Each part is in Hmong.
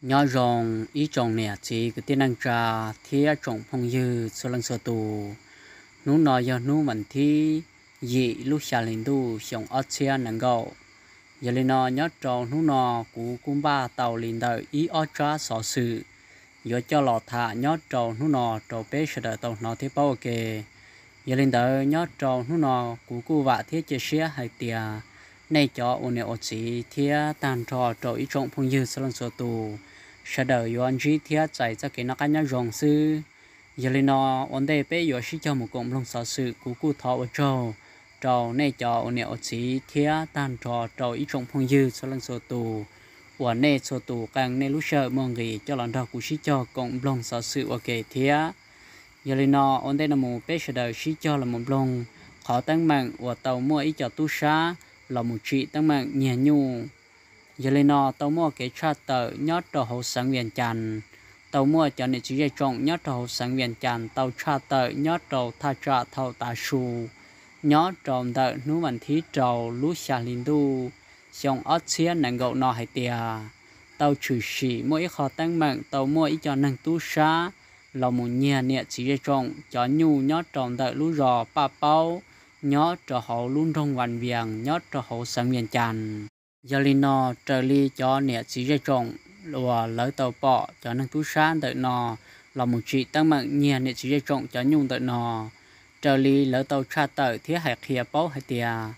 Nyob zoo ib tsoom niam txiv kwv tij neej tsa thiab tsoom phooj ywg txhua leej txhua tus. Hnub no yog hnub vas thib yim lub xya hli ntuj xyoo ob txhiab nees nkaum. Yog li no nyob rau hnub no kuv kuj npaj tau li ntawm ib ob tsab xov xwm yuav coj los tham nyob rau hnub no rau peb sawv daws tau hnov thiab paub ua ke. Yog li ntawd nyob rau hnub no kuv kuj vam thiab cia siab hais tias nej cov ua niam ua txiv thiab tag nrho rau ib tsoom phooj ywg txhua leej txhua tus, sawv daws yuav ntsib thiab txais txoj kev noj qab nyob zoo xwb. Yog li no, ua ntej peb yuav sib cog mus koom mloog xov xwm, kuv kuj thov ua tsaug rau nej cov ua niam ua txiv thiab tag nrho rau ib tsoom phooj ywg txhua leej txhua tus uas nej txhua tus qee nej lub sij hawm muaj nqis coj los nrog kuv sib cog koom mloog xov xwm ua ke thiab. Yog li no, ua ntej no mus peb sawv daws sib cog los mus mloog qhov teeb meem uas tau muaj ib co tub sab los mus tsim teeb meem nyiag nyuj. Yog li no, tau muaj kev tshaj tawm nyob rau hauv xeev Vias Cas, tau muaj cov niam txiv zej tsoom nyob rau hauv xeev Vias Cas tau tshaj tawm nyob rau thaj tsam thaum tav su, nyob rau ntawm hnub vas thib rau lub xya hli ntuj xyoo ob txhiab nees nkaum no hais tias, tau tshwm sim muaj ib qho teeb meem tau muaj ib co neeg tub sab los mus nyiag niam txiv zej tsoom cov nyuj nyob rau ntawm lub zos Paj Paub, nyob rau hauv lub nroog Vas Vias nyob rau hauv xeev Vias Cas. Yog li no, raws li cov niam txiv zej tsoom uas lawv tau pom cov neeg tub sab ntawm no los mus tsim teeb meem nyiag niam txiv zej tsoom cov nyuj ntawm no, raws li lawv tau tshaj tawm thiab hais qhia paub hais tias,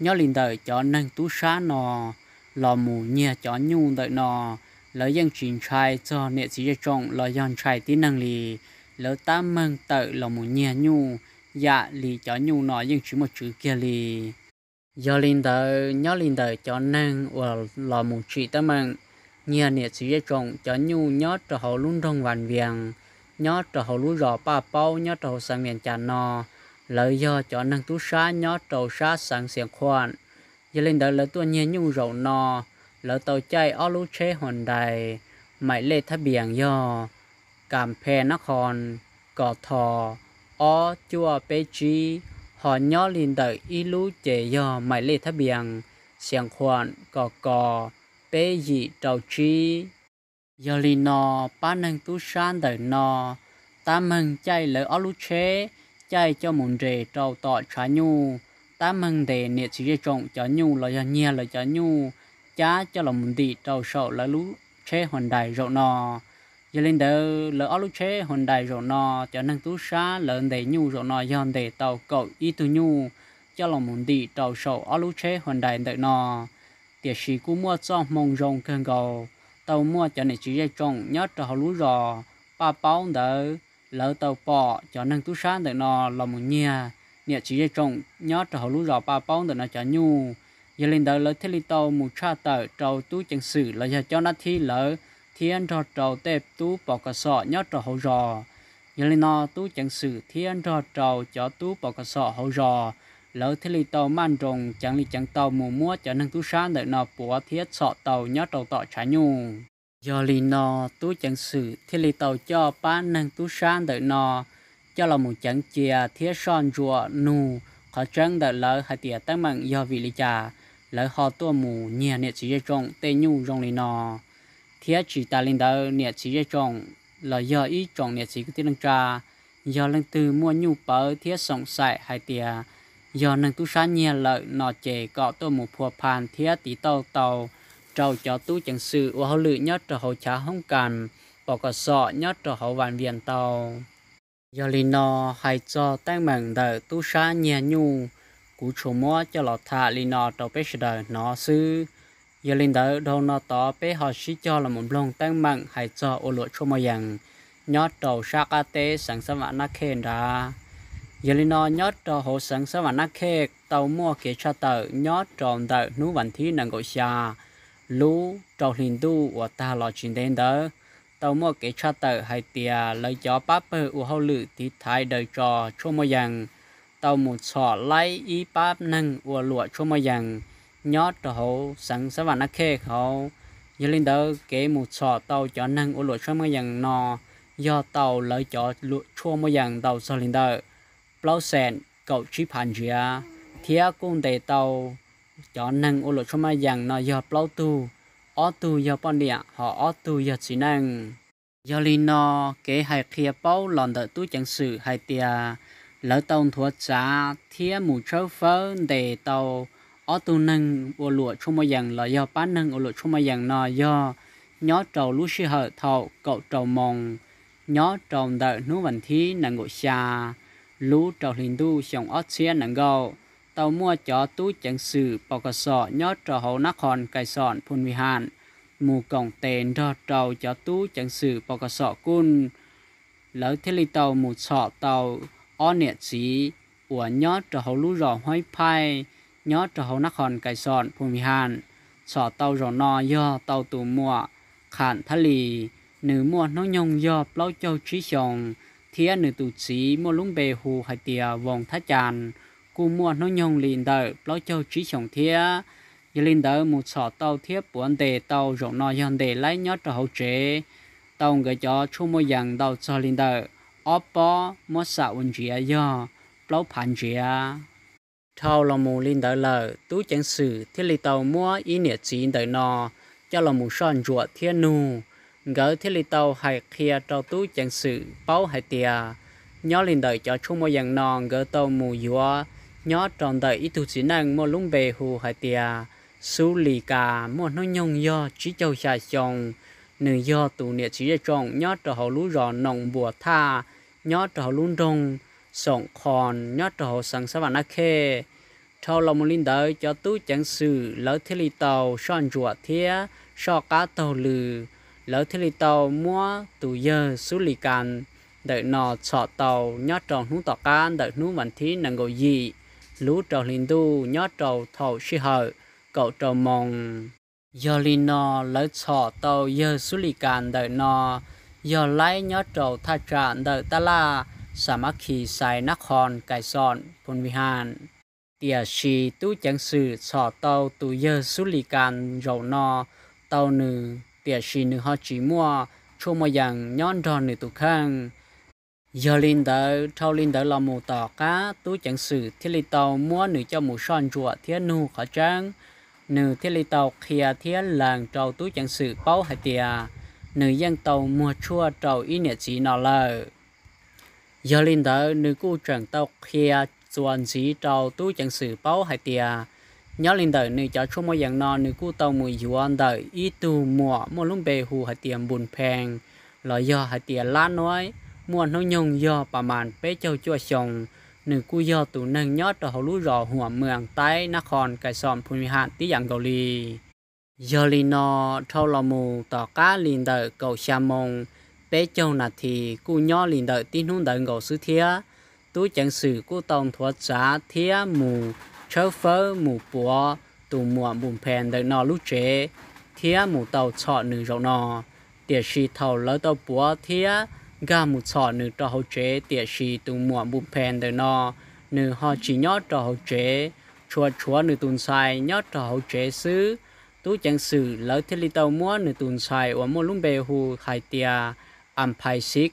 nyob li ntawm cov neeg tub sab no los mus nyiag cov nyuj ntawm no, lawv yeej tsis ntshai txog niam txiv zej tsoom los yog ntshai tib neeg li. Lawv tab meeg tawm los mus nyiag nyuj, yam li cov nyuj no yeej tsis muaj tswv kiag li. Yog li ntawd, nyob li ntawm cov neeg uas los mus tsim teeb meem nyiag niam txiv zej tsoom cov nyuj nyob rau hauv lub nroog Vas Vias, nyob rau hauv lub zos Paj Paub nyob rau hauv xeev Vias Cas no, lawv yog cov neeg tub sab nyob rau sab xeev Xias Khuam. Yog li ntawd, lawv tuaj nyiag nyuj zaum no, lawv tau caij ob lub tsheb Hyundai, maim lej thab npias yog Kam Phe Nab Khos, Kos Thos, ob cuaj peb tsib, ho nyob li ntawm ib lub ces yog maim lej thab npias Xias Khuam, Kos Kos, peb yim rau tsib. Yog li no, pab neeg tub sab ntawm no tab meeg caij lawv ob lub tsheb, caij coj mus nres rau tom tshav nyuj, tab meeg ntes niam txiv zej tsoom cov nyuj los yog nyiag lawv cov nyuj, cab coj los mus ntim rau saum lawv lub tsheb Hyundai zaum no. Yog li ntawd, lawv ob lub tsheb Hyundai zaum no, cov neeg tub sab lawv ntes nyuj zaum no yog ntes tau kaum ib tug nyuj coj los mus ntim rau saum ob lub tsheb Hyundai ntawm no. Tiam sis kuj muaj txoj hmoo zoo kawg nkaus, tau muaj cov niam txiv zej tsoom nyob rau hauv lub zos Paj Paub ntawd, lawv tau pom cov neeg tub sab ntawm no los mus nyiag niam txiv zej tsoom nyob rau hauv lub zos Paj Paub ntawm no cov nyuj. Yog li ntawd, lawv thiaj li tau mus tshaj tawm rau tub ceev xwm los yog cov nab thib lawv thiab nrog rau tej tub pos kom xom nyob rau hauv zos. Yog li no, tub ceev xwm thiab nrog rau cov tub pos kom xom hauv zos, lawv thiaj li tau maj nroos ceev li ceev tau mus muab cov neeg tub sab ntawm no puav thiab txhom tau nyob rau tom tshav nyuj. Yog li no, tub ceev xwm thiaj li tau coj pab neeg tub sab ntawm no coj los mus ceev cia thiab soj ntsuam nug qhov tseeb ntawm lawv hais tias teeb meem yog vim li cas lawv ho tuaj mus nyiag niam txiv zej tsoom tej nyuj zoo li no. Thiab tsis tas li ntawd, niam txiv zej tsoom los yog ib tsoom niam txiv kwv tij neej tsa, yog leej twg muaj nyuj pawv thiab xoom xaim hais tias yog neeg tub sab nyiag lawm no ces kom tuaj mus phua pha thiab tiv tauj tau rau cov tub ceev xwm ua hauj lwm nyob rau hauv chav hoob kas pos kom xom nyob rau hauv Vas Vias tau. Yog li no, hais txog teeb meem ntawm tub sab nyiag nyuj, kuv tsuas muab coj los tham li no rau peb sawv daws hnov xwb. Yog li ntawd, dhau no tod peb ho sib cog los mus mloog teeb meem hais txog ua luam tshuaj muaj yees nyob rau sab qab teb xeev Xab Vam Nab Khej nrad. Yog li no, nyob rau hauv xeev Xab Vam Nab Khej tau muaj kev tshaj tawm nyob rau ntawm hnub vas thib nees nkaum xya lub rau hli ntuj uas tag los tsis ntev ntawd, tau muaj kev tshaj tawm hais tias lawv cov pab pawg ua hauj lwm tiv thaiv daws tso tshuaj muaj yees tau mus txhom laib ib pab neeg ua luam tshuaj muaj yees nyob rau hauv xeev Xab Vam Nab Khej hauv. Yog li ntawd, kev mus txhom tau cov neeg ua luam tshuaj muaj yees no yog tau lawv cov tshuaj muaj yees ntau txog li ntawm plaub xees kaum tsib phav ntsiav, thiab kuj ntes tau cov neeg ua luam tshuaj muaj yees no yog plaub tug, ob tug yog poj niam ho ob tug yog txiv neej. Yog li no, kev hais qhia paub los ntawm tub ceev xwm hais tias lawv tau nthuav txav thiab mus tshawb fawb ntes tau ob tug neeg ua luam tshuaj muaj yees los yog pab neeg ua luam tshuaj muaj yees no yog nyob rau lub sij hawm thaum kaum rau moos nyob rau ntawm hnub vas thib nees nkaum xya lub rau hli ntuj xyoo ob txhiab nees nkaum, tau muaj cov tub ceev xwm pos kom xom nyob rau hauv nab qhos Kais Xoos Phoos Vis Has mus koom tes nrog rau cov tub ceev xwm pos kom xom kuj lawv thiaj li tau mus txhom tau ob niam txiv uas nyob rau hauv lub zos Huaib Phaij nyob rau hauv nab qhos Kais Xoos Phoos Vis Has. Txhom tau zaum no yog tau tus muam Kham Thab Lis, nws muaj hnub nyoog yog plaub caug tsib xyoos, thiab nws tus txiv muaj lub npe hu hais tias Voos Thab Cas, kuj muaj hnub nyoog li ntawm plaub caug tsib xyoos thiab. Yog li ntawd mus txhom tau thiab puav ntes tau zaum no yog ntes laib nyob rau hauv tsev, tau nkawd cov tshuaj muaj yees ntau txog li ntawm ob pob, muab xam ua ntsiav yog plaub phav ntsiav. Dhau los mus li ntawd lawm, tub ceev xwm thiaj li tau muab ib niam txiv ntawm no coj los mus soj ntsuam thiab nug. Nkawd thiaj li tau hais qhia rau tub ceev xwm paub hais tias nyob li ntawm cov tshuaj muaj yees no nkawd tau mus yuav nyob rau ntawm ib tug txiv neej muaj lub npe hu hais tias Xub Lis Kas, muaj hnub nyoog yog tsib caug xya xyoo. Nws yog tus niam txiv zej tsoom nyob rau hauv lub zos Noos Npuas Thaj, nyob rau hauv lub nroog Xoom Qhos, nyob rau hauv xeev Xab Vam Nab Khej. Dhau los mus li ntawd, cov tub ceev xwm lawv thiaj li tau soj ntsuam thiab soj qab taug lw, lawv thiaj li tau muab tus yawg Xub Lis Kas ntawm no txhom tau nyob rau hnub tom qab ntawm hnub vas thib nees nkaum yim lub rau hli ntuj nyob rau thaum sij hawm kaum rau moos. Yog li no, lawv txhom tau yawg Xub Lis Kas ntawm no yog laib nyob rau thaj tsam ntawm tab laj Xam Mab Khis Xais, nab qhos Kais Xoos Phoos Vis Has. Tiam sis tub ceev xwm txhom tau tus yawg Xub Lis Kas zaum no tau nws, tiam sis nws ho tsis muaj tshuaj muaj yees nyob nrog nws tus kheej. Yog li ntawd, dhau li ntawd los mus tom qab tub ceev xwm thiaj li tau muab nws coj mus soj ntsuam thiab nug qhov tseeb. Nws thiaj li tau qhia thiab lees rau tub ceev xwm paub hais tias nws yeej tau muag tshuaj rau ib niam txiv no lawm. Yog li ntawd, nws kuj tseem tau qhia txuas ntxiv rau tub ceev xwm paub hais tias nyob li ntawm nws cov tshuaj muaj yees no nws kuj tau mus yuav ntawm ib tug muam muaj lub npe hu hais tias Npus Phees, los yog hais tias Lab Nuaib, muaj hnub nyoog yog pas mas peb caug cuaj xyoos. Nws kuj yog tus neeg nyob rau hauv lub zos Huam Mws Taib, nab qhos Kais Xoos Phoos Vis Has tib yam nkaus li. Yog li no, dhau los mus tom qab li ntawm kaum xya moos peb caug nas this kuj nyob li ntawm tib hnub ntawd nkaus xwb thiab. Tub ceev xwm kuj tau nthuav txav thiab mus tshawb fawb mus puav tus muam Npus Phees ntawm no lub tsev thiab mus tau txhom nws zaum no. Tiam sis thaum lawv tau puav thiab nkag mus txhom nws rau hauv tsev, tiam sis tus muam Npus Phees ntawm no nws ho tsis nyob rau hauv tsev, tsuas tshuav nws tus ntxhais nyob rau hauv tsev xwb. Tub ceev xwm lawv thiaj li tau muab nws tus ntxhais uas muaj lub npe hu hais tias Am Phais Xiv,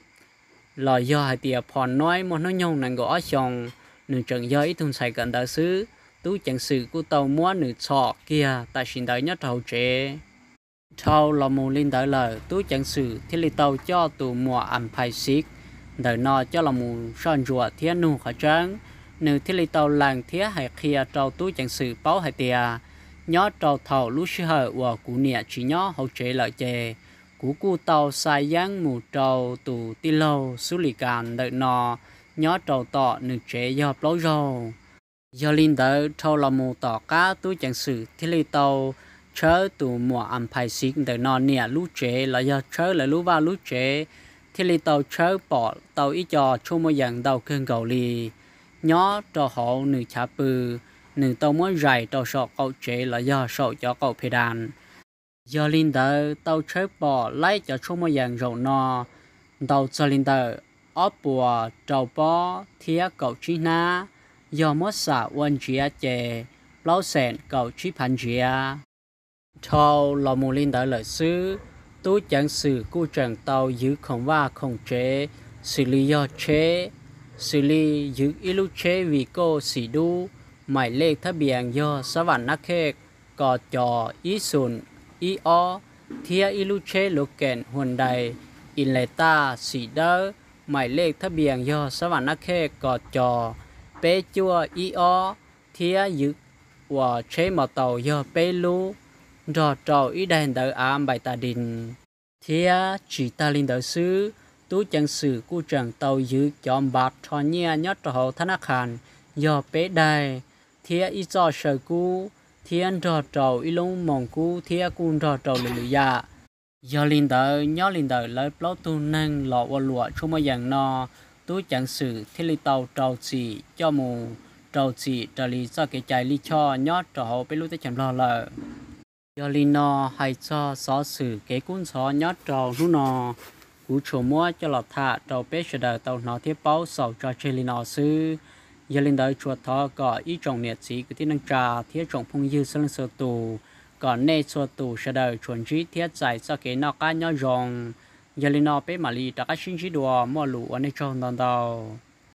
los yog hais tias Phom Nuaib, muaj hnub nyoog nees nkaum ob xyoos, nws tseem yog ib tug ntxhais kawm ntawv xwb. Tub ceev xwm kuj tau muab nws txhom kiag tam sim ntawd nyob rau hauv tsev. Dhau los mus li ntawd lawm, tub ceev xwm thiaj li tau coj tus muam Am Phais Xiv ntawm no coj los mus soj ntsuam thiab nug qhov tseeb. Nws thiaj li tau lees thiab hais qhia rau tub ceev xwm paub hais tias nyob rau thaum lub sij hawm uas kuv niam tsis nyob hauv tsev lawm ces kuv kuj tau xa yeeb mus rau tus tij laug Xub Lis Kas ntawm no nyob rau tom nws tsev yog plaub zaug. Yog li ntawd, dhau los mus tom qab tub ceev xwm thiaj li tau tshawb tus muam Am Phais Xiv ntawm no niam lub tsev los yog tshawb lawv lub vaj lub tsev, thiaj li tau tshawb pom tau ib co tshuaj muaj yees ntau kawg nkaus li nyob rau hauv nws chav pw. Nws tau muab zais rau saum qaum tsev los yog saum cov qaum phe das. Yog li ntawd, tau tshawb pom laib cov tshuaj muaj yees zaum no ntau txog li ntawm ob puas rau pob thiab kaum tsib hnab, yog muab xam ua ntsiav ces plaub xees kaum tsib phav ntsiav. Dhau los mus li ntawd lawm xwb, tub ceev xwm kuj tseem tau ywv khoom vaj khoom tsev, xws li yog tsheb, xws li ywv ib lub tsheb Vigo xim dub, maim lej thab npias yog xab vam nab khej ko co ib xoom ib ob thiab ib lub tsheb luv keem Hyundai Elantra xim dawb, maim lej thab pias yog xab vam nab khej kos cos peb cuaj ib ob, thiab ywv uas tsheb mos taus yog peb lub, nrog rau ib daim ntawv av npais tas dis. Thiab tsis tag li ntawd xwb, tub ceev xwm kuj tseem tau ywv cov npav rho nyiaj nyob rau hauv thab nab qhas yog peb daim, thiab ib txoj saw kub, thiab nrog rau ib lub moos kub thiab kuj nrog rau lwm lwm yam. Yog li ntawd nyob li ntawm lawv plaub tug neeg los ua luam tshuaj muaj yees no, tub ceev xwm thiaj li tau rau txim coj mus rau txim raws li txoj kev cai lij choj nyob rau hauv peb lub teb chaws Nplog lawm. Yog li no, hais txog xov xwm kev kub ntxhov nyob rau hnub no, kuv tsuas muab coj los tham rau peb sawv daws tau hnov thiab paub xaus tso tseg li no xwb. Yog li ntawd tsuas thov kom ib tsoom niam txiv kwv tij neej tsa thiab tsoom phooj ywg txhua leej txhua tus, kom nej txhua tus sawv daws tsuas ntsib thiab txais txoj kev noj qab nyob zoo. Yog li no peb mam li rov qab sib ntsib dua, muaj lus ua nej tsaug ntau ntau.